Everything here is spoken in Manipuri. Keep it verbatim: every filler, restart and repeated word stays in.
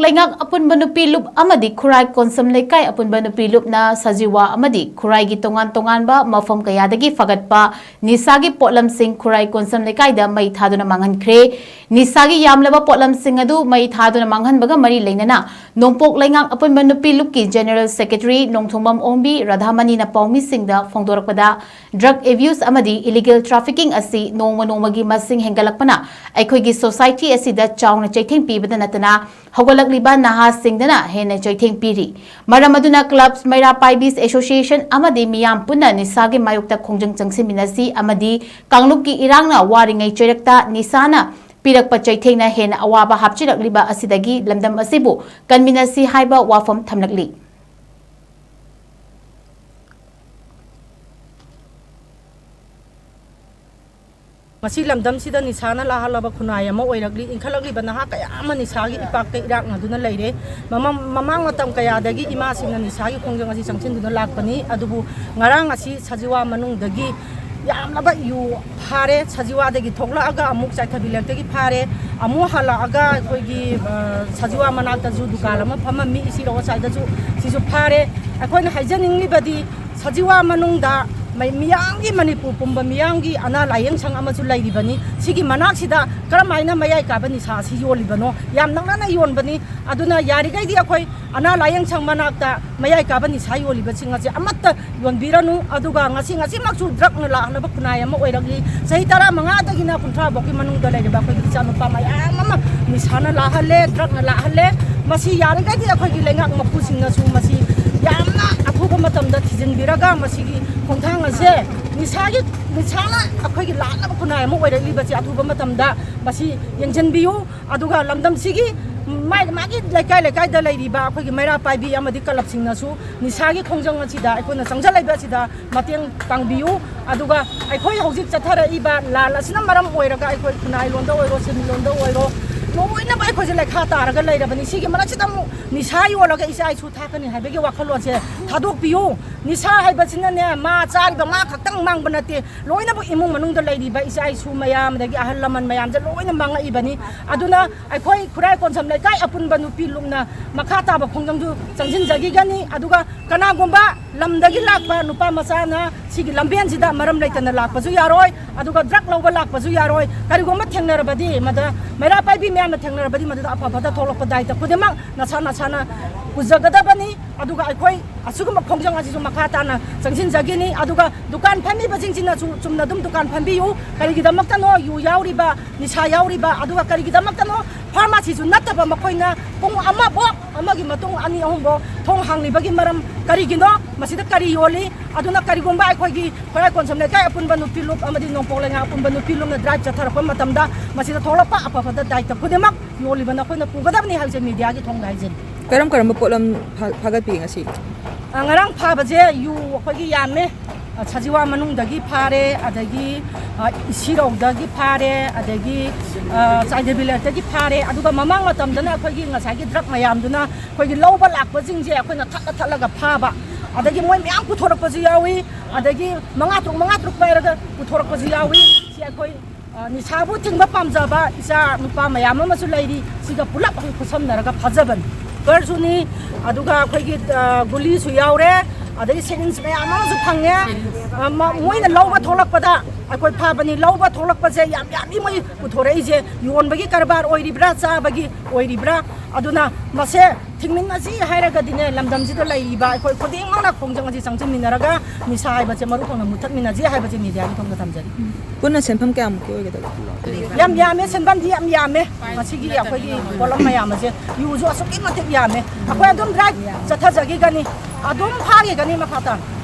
ꯂꯩꯉꯥꯛ ꯑꯄꯨꯟꯕ ꯅꯨꯄꯤ ꯂꯨꯞ ꯑꯃꯗꯤ ꯈꯨꯔꯥꯏ ꯀꯣꯟꯁꯝ ꯂꯩꯀꯥꯏ ꯑꯄꯨꯟꯕ ꯅꯨꯄꯤ ꯂꯨꯞꯅ ꯁꯖꯤꯋꯥ ꯑꯃꯗꯤ ꯈꯨꯔꯥꯏꯒꯤ ꯇꯣꯉꯥꯟ ꯇꯣꯉꯥꯟꯕ ꯃꯐꯝ ꯀꯌꯥꯗꯒꯤ ꯐꯒꯠꯄ ꯅꯤꯁꯥꯒꯤ ꯄꯣꯠꯂꯝꯁꯤꯡ ꯈꯨꯔꯥꯏ ꯀꯣꯟꯁꯝ ꯂꯩꯀꯥꯏꯗ ꯃꯩ ꯊꯥꯗꯨꯅ ꯃꯥꯡꯍꯟꯈ꯭ꯔꯦ꯫ ꯅꯤꯁꯥꯒꯤ ꯌꯥꯝꯂꯕ ꯄꯣꯠꯂꯝꯁꯤꯡ ꯑꯗꯨ ꯃꯩ ꯊꯥꯗꯨꯅ ꯃꯥꯡꯍꯟꯕꯒ ꯃꯔꯤ ꯂꯩꯅꯅ ꯅꯣꯡꯄꯣꯛ ꯂꯩꯉꯥꯛ ꯑꯄꯨꯟꯕ ꯅꯨꯄꯤ ꯂꯨꯞꯀꯤ ꯖꯦꯅꯦꯔꯦꯜ ꯁꯦꯀ꯭ꯔꯦꯇꯔꯤ ꯅꯣꯡꯊꯣꯡꯕꯝ ꯑꯣꯡꯕꯤ ꯔꯥꯙꯥꯃꯅꯤꯅ ꯄꯥꯎꯃꯤꯁꯤꯡꯗ ꯐꯣꯡꯗꯣꯔꯛꯄꯗ, ꯗ꯭ꯔꯒ ꯑꯦꯕ꯭ꯌꯨꯁ ꯑꯃꯗꯤ ꯏꯂꯤꯒꯦꯜ ꯇ꯭ꯔꯥꯐꯤꯀꯤꯡ ꯑꯁꯤ ꯅꯣꯡꯃ ꯅꯣꯡꯃꯒꯤ ꯃꯁꯤꯡ ꯍꯦꯟꯒꯠꯂꯛꯄꯅ ꯑꯩꯈꯣꯏꯒꯤ ꯁꯣꯁꯥꯏꯇꯤ ꯑꯁꯤꯗ ꯆꯥꯎꯅ ꯆꯩꯊꯦꯡ ꯄꯤꯕꯗ ꯅꯠꯇꯅ ꯍꯧꯒꯠꯂꯛꯂꯤꯕ ꯅꯍꯥꯁꯤꯡꯗꯅ ꯍꯦꯟꯅ ꯆꯩꯊꯦꯡ ꯄꯤꯔꯤ꯫ ꯃꯔꯝ ꯑꯗꯨꯅ ꯀ꯭ꯂꯕꯁ, ꯃꯩꯔꯥ ꯄꯥꯏꯕꯤꯁ ꯑꯦꯁꯣꯁꯤꯌꯦꯁꯟ ꯑꯃꯗꯤ ꯃꯤꯌꯥꯝ ꯄꯨꯟꯅ ꯅꯤꯁꯥꯒꯤ ꯃꯥꯌꯣꯛꯇ ꯈꯣꯡꯖꯪ ꯆꯪꯁꯤꯟꯃꯤꯟꯅꯁꯤ ꯑꯃꯗꯤ ꯀꯥꯡꯂꯨꯞꯀꯤ ꯏꯔꯥꯡꯅ ꯋꯥꯔꯤꯉꯩ ꯆꯩꯔꯛꯇ ꯅꯤꯁꯥꯅ ꯄꯤꯔꯛꯄ ꯆꯩꯊꯦꯡꯅ ꯍꯦꯟꯅ ꯑꯋꯥꯕ ꯍꯥꯞꯆꯤꯜꯂꯛꯂꯤꯕ ꯑꯁꯤꯗꯒꯤ ꯂꯝꯗꯝ ꯑꯁꯤꯕꯨ ꯀꯟꯃꯤꯟꯅꯁꯤ ꯍꯥꯏꯕ ꯋꯥꯐꯝ ꯊꯝꯂꯛꯂꯤ꯫ ꯉꯁꯤ ꯂꯝꯗꯝꯁꯤꯗ ꯅꯤꯁꯥꯅ ꯂꯥꯍꯜꯂꯕ ꯈꯨꯟꯅꯥꯏ ꯑꯃ ꯑꯣꯏꯔꯛꯂꯤ꯫ ꯏꯟꯈꯠꯂꯛꯂꯤꯕ ꯅꯍꯥ ꯀꯌꯥ ꯑꯃ ꯅꯤꯁꯥꯒꯤ ꯏꯄꯥꯛꯇ ꯏꯔꯥꯛꯅꯗꯨꯅ ꯂꯩꯔꯦ꯫ ꯃꯃꯥꯡ, ꯃꯃꯥꯡ ꯃꯇꯝ ꯀꯌꯥꯗꯒꯤ ꯏꯃꯥꯁꯤꯡꯅ ꯅꯤꯁꯥꯒꯤ ꯈꯣꯡꯖꯪ ꯑꯁꯤ ꯆꯪꯁꯤꯟꯗꯨꯅ ꯂꯥꯛꯄꯅꯤ꯫ ꯑꯗꯨꯕꯨ ꯉꯔꯥꯡ ꯑꯁꯤ ꯁꯖꯤꯋꯥ ꯃꯅꯨꯡꯗꯒꯤ ꯌꯥꯝꯂꯕ ꯌꯨ ꯐꯥꯔꯦ꯫ ꯁꯖꯤꯋꯥꯗꯒꯤ ꯊꯣꯛꯂꯛꯑꯒ ꯑꯃꯨꯛ ꯆꯥꯏꯊꯕꯤ ꯂꯦꯛꯇꯒꯤ ꯐꯥꯔꯦ꯫ ꯑꯃꯨꯛ ꯍꯜꯂꯛꯑꯒ ꯑꯩꯈꯣꯏꯒꯤ, ꯑ, ꯁꯖꯤꯋꯥ ꯃꯅꯥꯛꯇꯁꯨ ꯗꯨꯀꯥꯟ ꯑꯃ ꯐꯝꯃꯝꯃꯤ, ꯏꯁꯤ ꯔꯣꯗ ꯁꯥꯏꯗꯁꯨ, ꯁꯤꯁꯨ ꯐꯥꯔꯦ꯫ ꯑꯩꯈꯣꯏꯅ ꯍꯥꯏꯖꯅꯤꯡꯂꯤꯕꯗꯤ, ꯁꯖꯤꯋꯥ ꯃꯅꯨꯡꯗ ꯃꯩ-, ꯃꯤꯌꯥꯝꯒꯤ, ꯃꯅꯤꯄꯨꯔ ꯄꯨꯝꯕ ꯃꯤꯌꯥꯝꯒꯤ ꯑꯅꯥ ꯂꯥꯌꯦꯡ ꯁꯪ ꯑꯃꯁꯨ ꯂꯩꯔꯤꯕꯅꯤ꯫ ꯁꯤꯒꯤ ꯃꯅꯥꯛꯁꯤꯗ ꯀꯔꯝꯍꯥꯏꯅ ꯃꯌꯥꯏ ꯀꯥꯕ ꯅꯤꯁꯥ ꯑꯁꯤ ꯌꯣꯜꯂꯤꯕꯅꯣ? ꯌꯥꯝ ꯅꯛꯅꯅ ꯌꯣꯟꯕꯅꯤ꯫ ꯑꯗꯨꯅ ꯌꯥꯔꯤꯈꯩꯗꯤ ꯑꯩꯈꯣꯏ ꯑꯅꯥ ꯂꯥꯌꯦꯡ ꯁꯪ ꯃꯅꯥꯛꯇ ꯃꯌꯥꯏ ꯀꯥꯕ ꯅꯤꯁꯥ ꯌꯣꯜꯂꯤꯕꯁꯤꯡ ꯑꯁꯦ ꯑꯃꯠꯇ ꯌꯣꯟꯕꯤꯔꯅꯨ꯫ ꯑꯗꯨꯒ ꯉꯁꯤ, ꯉꯁꯤꯃꯛꯁꯨ ꯗ꯭ꯔꯒꯅ ꯂꯥꯛꯍꯜꯂꯕ ꯈꯨꯟꯅꯥꯏ ꯑꯃ ꯑꯣꯏꯔꯛꯂꯤ꯫ ꯆꯍꯤ ꯇꯔꯥꯃꯉꯥꯗꯒꯤꯅ ꯀꯨꯟꯊ꯭ꯔꯥ ꯐꯥꯎꯒꯤ ꯃꯅꯨꯡꯗ ꯂꯩꯔꯤꯕ ꯑꯩꯈꯣꯏꯒꯤ ꯏꯆꯥꯅꯨꯄꯥ ꯃꯌꯥꯝ ꯑꯃ ꯅꯤꯁꯥꯅ ꯂꯥꯛꯍꯜꯂꯦ, ꯗ꯭ꯔꯒꯅ ꯂꯥꯛꯍꯜꯂꯦ꯫ ꯃꯁꯤ ꯌꯥꯔꯤꯈꯩꯗꯤ ꯑꯩꯈꯣꯏꯒꯤ ꯂꯩꯉꯥꯛ ꯃꯄꯨꯁꯤꯡꯅꯁꯨ ꯃꯁꯤ ꯌꯥꯝꯅ ꯑꯊꯨꯕ ꯃꯇꯝꯗ ꯊꯤꯖꯤꯟꯕꯤꯔꯒ ꯃꯁꯤꯒꯤ ꯈꯣꯡꯊꯥꯡ ꯑꯁꯦ ꯅꯤꯁꯥꯒꯤ, ꯅꯤꯁꯥꯅ ꯑꯩꯈꯣꯏꯒꯤ ꯂꯥꯛꯅꯕ ꯈꯨꯟꯅꯥꯏ ꯑꯃ ꯑꯣꯏꯔꯛꯂꯤꯕꯁꯤ ꯑꯊꯨꯕ ꯃꯇꯝꯗ ꯃꯁꯤ ꯌꯦꯡꯁꯤꯟꯕꯤꯌꯨ꯫ ꯑꯗꯨꯒ ꯂꯝꯗꯝꯁꯤꯒꯤ ꯃꯥꯒꯤ, ꯃꯥꯒꯤ ꯂꯩꯀꯥꯏ ꯂꯩꯀꯥꯏꯗ ꯂꯩꯔꯤꯕ ꯑꯩꯈꯣꯏꯒꯤ ꯃꯩꯔꯥ ꯄꯥꯏꯕꯤ ꯑꯃꯗꯤ ꯀ꯭ꯂꯕꯁꯤꯡꯅꯁꯨ ꯅꯤꯁꯥꯒꯤ ꯈꯣꯡꯖꯪ ꯑꯁꯤꯗ ꯑꯩꯈꯣꯏꯅ ꯆꯪꯁꯤꯜꯂꯛꯏꯕ ꯑꯁꯤꯗ ꯃꯇꯦꯡ ꯄꯥꯡꯕꯤꯌꯨ꯫ ꯑꯗꯨꯒ ꯑꯩꯈꯣꯏ ꯍꯧꯖꯤꯛ ꯆꯠꯊꯔꯛꯏꯕ ꯂꯥꯟ ꯑꯁꯤꯅ ꯃꯔꯝ ꯑꯣꯏꯔꯒ ꯑꯩꯈꯣꯏ ꯈꯨꯟꯅꯥꯏꯂꯣꯟꯗ ꯑꯣꯏꯔꯣ, ꯁꯤꯟꯃꯤꯂꯣꯟꯗ ꯑꯣꯏꯔꯣ, ꯂꯣꯏꯅꯃꯛ ꯑꯩꯈꯣꯏꯁꯦ ꯂꯩꯈꯥ ꯇꯥꯔꯒ ꯂꯩꯔꯕꯅꯤ꯫ ꯁꯤꯒꯤ ꯃꯔꯛꯁꯤꯗ ꯑꯃꯨꯛ ꯅꯤꯁꯥ ꯌꯣꯜꯂꯒ ꯏꯆꯥ ꯏꯁꯨ ꯊꯥꯛꯀꯅꯤ ꯍꯥꯏꯕꯒꯤ ꯋꯥꯈꯜꯂꯣꯟꯁꯦ ꯊꯥꯗꯣꯛꯄꯤꯌꯨ꯫ ꯅꯤꯁꯥ ꯍꯥꯏꯕꯁꯤꯅꯅꯦ, ꯃꯥ ꯆꯥꯔꯤꯕ ꯃꯥ ꯈꯛꯇꯪ ꯃꯥꯡꯕ ꯅꯠꯇꯦ, ꯂꯣꯏꯅꯃꯛ ꯏꯃꯨꯡ ꯃꯅꯨꯡꯗ ꯂꯩꯔꯤꯕ ꯏꯆꯥ ꯏꯁꯨ ꯃꯌꯥꯝ, ꯑꯗꯒꯤ ꯑꯍꯜ ꯂꯃꯟ ꯃꯌꯥꯝꯁꯦ ꯂꯣꯏꯅ ꯃꯥꯡꯉꯛꯏꯕꯅꯤ꯫ ꯑꯗꯨꯅ ꯑꯩꯈꯣꯏ ꯈꯨꯔꯥꯏ ꯀꯣꯟꯁꯝ ꯂꯩꯀꯥꯏ ꯑꯄꯨꯟꯕ ꯅꯨꯄꯤ ꯂꯨꯞꯅ ꯃꯈꯥ ꯇꯥꯕ ꯈꯣꯡꯖꯪꯁꯨ ꯆꯪꯁꯤꯟꯖꯈꯤꯒꯅꯤ꯫ ꯑꯗꯨꯒ ꯀꯅꯥꯒꯨꯝꯕ ꯂꯝꯗꯒꯤ ꯂꯥꯛꯄ ꯅꯨꯄꯥ ꯃꯆꯥꯅ ꯁꯤꯒꯤ ꯂꯝꯕꯦꯟꯁꯤꯗ ꯃꯔꯝ ꯂꯩꯇꯅ ꯂꯥꯛꯄꯁꯨ ꯌꯥꯔꯣꯏ, ꯑꯗꯨꯒ ꯗ꯭ꯔꯒ ꯂꯧꯕ ꯂꯥꯛꯄꯁꯨ ꯌꯥꯔꯣꯏ꯫ ꯀꯔꯤꯒꯨꯝꯕ ꯊꯦꯡꯅꯔꯕꯗꯤ, ꯃꯗ ꯃꯩꯔꯥ ꯄꯥꯏꯕꯤ ꯃꯌꯥꯝꯅ ꯊꯦꯡꯅꯔꯕꯗꯤ, ꯃꯗꯨꯗ ꯑꯐ ꯐꯠꯇ ꯊꯣꯛꯂꯛꯄ ꯗꯥꯏꯇ ꯈꯨꯗꯤꯡꯃꯛ ꯅꯁꯥ ꯅꯁꯥꯅ ꯄꯨꯖꯒꯗꯕꯅꯤ꯫ ꯑꯗꯨꯒ ꯑꯩꯈꯣꯏ ꯑꯁꯤꯒꯨꯝꯕ ꯈꯣꯡꯖꯪ ꯑꯁꯤꯁꯨ ꯃꯈꯥ ꯇꯥꯅ ꯆꯪꯁꯤꯟꯖꯈꯤꯅꯤ꯫ ꯑꯗꯨꯒ ꯗꯨꯀꯥꯟ ꯐꯝꯃꯤꯕꯁꯤꯡꯁꯤꯅꯁꯨ ꯆꯨꯝꯅ ꯑꯗꯨꯝ ꯗꯨꯀꯥꯟ ꯐꯝꯕꯤꯌꯨ꯫ ꯀꯔꯤꯒꯤꯗꯃꯛꯇꯅꯣ ꯌꯨ ꯌꯥꯎꯔꯤꯕ, ꯅꯤꯁꯥ ꯌꯥꯎꯔꯤꯕ, ꯑꯗꯨꯒ ꯀꯔꯤꯒꯤꯗꯃꯛꯇꯅꯣ ꯐꯥꯔꯃꯥꯁꯤꯁꯨ ꯅꯠꯇꯕ ꯃꯈꯣꯏꯅ ꯄꯨꯡ ꯑꯃꯐꯥꯎ, ꯑꯃꯒꯤ ꯃꯇꯨꯡ ꯑꯅꯤ ꯑꯍꯨꯝꯐꯥꯎ ꯊꯣꯡ ꯍꯥꯡꯂꯤꯕꯒꯤ ꯃꯔꯝ ꯀꯔꯤꯒꯤꯅꯣ? ꯃꯁꯤꯗ ꯀꯔꯤ ꯌꯣꯜꯂꯤ? ꯑꯗꯨꯅ ꯀꯔꯤꯒꯨꯝꯕ ꯑꯩꯈꯣꯏꯒꯤ ꯈꯨꯔꯥꯏ ꯀꯣꯟꯁꯝ ꯂꯩꯀꯥꯏ ꯑꯄꯨꯟꯕ ꯅꯨꯄꯤ ꯂꯨꯞ ꯑꯃꯗꯤ ꯅꯣꯡꯄꯣꯛ ꯂꯩꯉꯥꯛ ꯑꯄꯨꯟꯕ ꯅꯨꯄꯤ ꯂꯨꯞꯅ ꯗ꯭ꯔꯥꯏꯚ ꯆꯠꯊꯔꯛꯄ ꯃꯇꯝꯗ ꯃꯁꯤꯗ ꯊꯣꯛꯂꯛꯄ ꯑꯐ ꯐꯠꯇ ꯗꯥꯏꯇ ꯈꯨꯗꯤꯡꯃꯛ ꯌꯣꯜꯂꯤꯕ ꯅꯈꯣꯏꯅ ꯄꯨꯒꯗꯕꯅꯤ ꯍꯥꯏꯕꯁꯦ ꯃꯤꯗꯤꯌꯥꯒꯤ ꯊꯣꯡꯗ ꯍꯥꯏꯖꯔꯤ꯫ ꯀꯔꯝ ꯀꯔꯝꯕ ꯄꯣꯠꯂꯝ ꯐꯥ-, ꯐꯥꯒꯠꯄꯤꯒꯦ ꯉꯁꯤ? ꯑ, ꯉꯔꯥꯡ ꯐꯥꯕꯁꯦ ꯌꯨ ꯑꯩꯈꯣꯏꯒꯤ ꯌꯥꯝꯃꯦ꯫ ꯑ, ꯁꯖꯤꯋꯥ ꯃꯅꯨꯡꯗꯒꯤ ꯐꯥꯔꯦ, ꯑꯗꯒꯤ, ꯑ, ꯏꯁꯤꯔꯧꯗꯒꯤ ꯐꯥꯔꯦ, ꯑꯗꯒꯤ, ꯑ, ꯆꯥꯏꯗꯦꯕꯤꯂꯦꯠꯇꯒꯤ ꯐꯥꯔꯦ꯫ ꯑꯗꯨꯒ ꯃꯃꯥꯡ ꯃꯇꯝꯗꯅ ꯑꯩꯈꯣꯏꯒꯤ ꯉꯁꯥꯏꯒꯤ ꯗ꯭ꯔꯒ ꯃꯌꯥꯝꯗꯨꯅ ꯑꯩꯈꯣꯏꯒꯤ ꯂꯧꯕ ꯂꯥꯛꯄꯁꯤꯡꯁꯦ ꯑꯩꯈꯣꯏꯅ ꯊꯠꯂ ꯊꯠꯂꯒ ꯐꯥꯕ, ꯑꯗꯒꯤ ꯃꯣꯏ ꯃꯌꯥꯝ ꯄꯨꯊꯣꯔꯛꯄꯁꯨ ꯌꯥꯎꯏ, ꯑꯗꯒꯤ ꯃꯉꯥ ꯇꯔꯨꯛ, ꯃꯉꯥ ꯇꯔꯨꯛ ꯄꯥꯏꯔꯒ ꯄꯨꯊꯣꯔꯛꯄꯁꯨ ꯌꯥꯎꯏ꯫ ꯁꯤ ꯑꯩꯈꯣꯏ, ꯑ, ꯅꯤꯁꯥꯕꯨ ꯊꯤꯡꯕ ꯄꯥꯝꯖꯕ ꯏꯆꯥ ꯅꯨꯄꯥ ꯃꯌꯥꯝ ꯑꯃꯁꯨ ꯂꯩꯔꯤ꯫ ꯁꯤꯒ ꯄꯨꯂꯞ ꯑꯩꯈꯣꯏ ꯈꯨꯠꯁꯝꯅꯔꯒ ꯐꯥꯖꯕꯅꯤ꯫ ꯀꯔꯁꯨꯅꯤ, ꯑꯗꯨꯒ ꯑꯩꯈꯣꯏꯒꯤ, ꯑ, ꯒꯨꯂꯤꯁꯨ ꯌꯥꯎꯔꯦ, ꯑꯗꯒꯤ ꯁꯤꯔꯤꯟꯁ ꯃꯌꯥꯝ ꯑꯃꯁꯨ ꯐꯪꯉꯦ꯫ ꯑ, ꯃ-, ꯃꯣꯏꯅ ꯂꯧꯕ ꯊꯣꯛꯂꯛꯄꯗ ꯑꯩꯈꯣꯏ ꯐꯥꯕꯅꯤ꯫ ꯂꯧꯕ ꯊꯣꯛꯂꯛꯄꯁꯦ ꯌꯥꯝ ꯌꯥꯝꯃꯤ ꯃꯣꯏ ꯄꯨꯊꯣꯔꯛꯏꯁꯦ꯫ ꯌꯣꯟꯕꯒꯤ ꯀꯔꯕꯥꯔ ꯑꯣꯏꯔꯤꯕ꯭ꯔꯥ, ꯆꯥꯕꯒꯤ ꯑꯣꯏꯔꯤꯕ꯭ꯔꯥ? ꯑꯗꯨꯅ ꯃꯁꯦ ꯊꯤꯡꯃꯤꯟꯅꯁꯤ ꯍꯥꯏꯔꯒꯗꯤꯅꯦ, ꯂꯝꯗꯝꯁꯤꯗ ꯂꯩꯔꯤꯕ ꯑꯩꯈꯣꯏ ꯈꯨꯗꯤꯡꯃꯛꯅ ꯈꯣꯡꯖꯪ ꯑꯁꯤ ꯆꯪꯁꯤꯟꯃꯤꯟꯅꯔꯒ ꯅꯤꯁꯥ ꯍꯥꯏꯕꯁꯦ ꯃꯔꯨ ꯐꯪꯅ ꯃꯨꯊꯠꯃꯤꯟꯅꯁꯤ ꯍꯥꯏꯕꯁꯦ ꯃꯤꯗꯤꯌꯥꯒꯤ ꯊꯣꯡꯗ ꯊꯝꯖꯔꯤ꯫ ꯄꯨꯟꯅ ꯁꯦꯟꯐꯝ ꯀꯌꯥꯃꯨꯛꯀꯤ ꯑꯣꯏꯒꯗꯒꯦ? ꯌꯥꯝ ꯌꯥꯝꯃꯦ, ꯁꯦꯟꯐꯝꯗꯤ ꯌꯥꯝ ꯌꯥꯝꯃꯦ꯫ ꯃꯁꯤꯒꯤ ꯑꯩꯈꯣꯏꯒꯤ ꯄꯣꯠꯂꯝ ꯃꯌꯥꯝ ꯑꯁꯦ, ꯌꯨꯁꯨ ꯑꯁꯨꯛꯀꯤ ꯃꯇꯤꯛ ꯌꯥꯝꯃꯦ꯫ ꯑꯩꯈꯣꯏ ꯑꯗꯨꯝ ꯗ꯭ꯔꯥꯏꯚ ꯆꯠꯊꯖꯈꯤꯒꯅꯤ, ꯑꯗꯨꯝ ꯐꯥꯈꯤꯒꯅꯤ ꯃꯈꯥ ꯇꯥꯅ꯫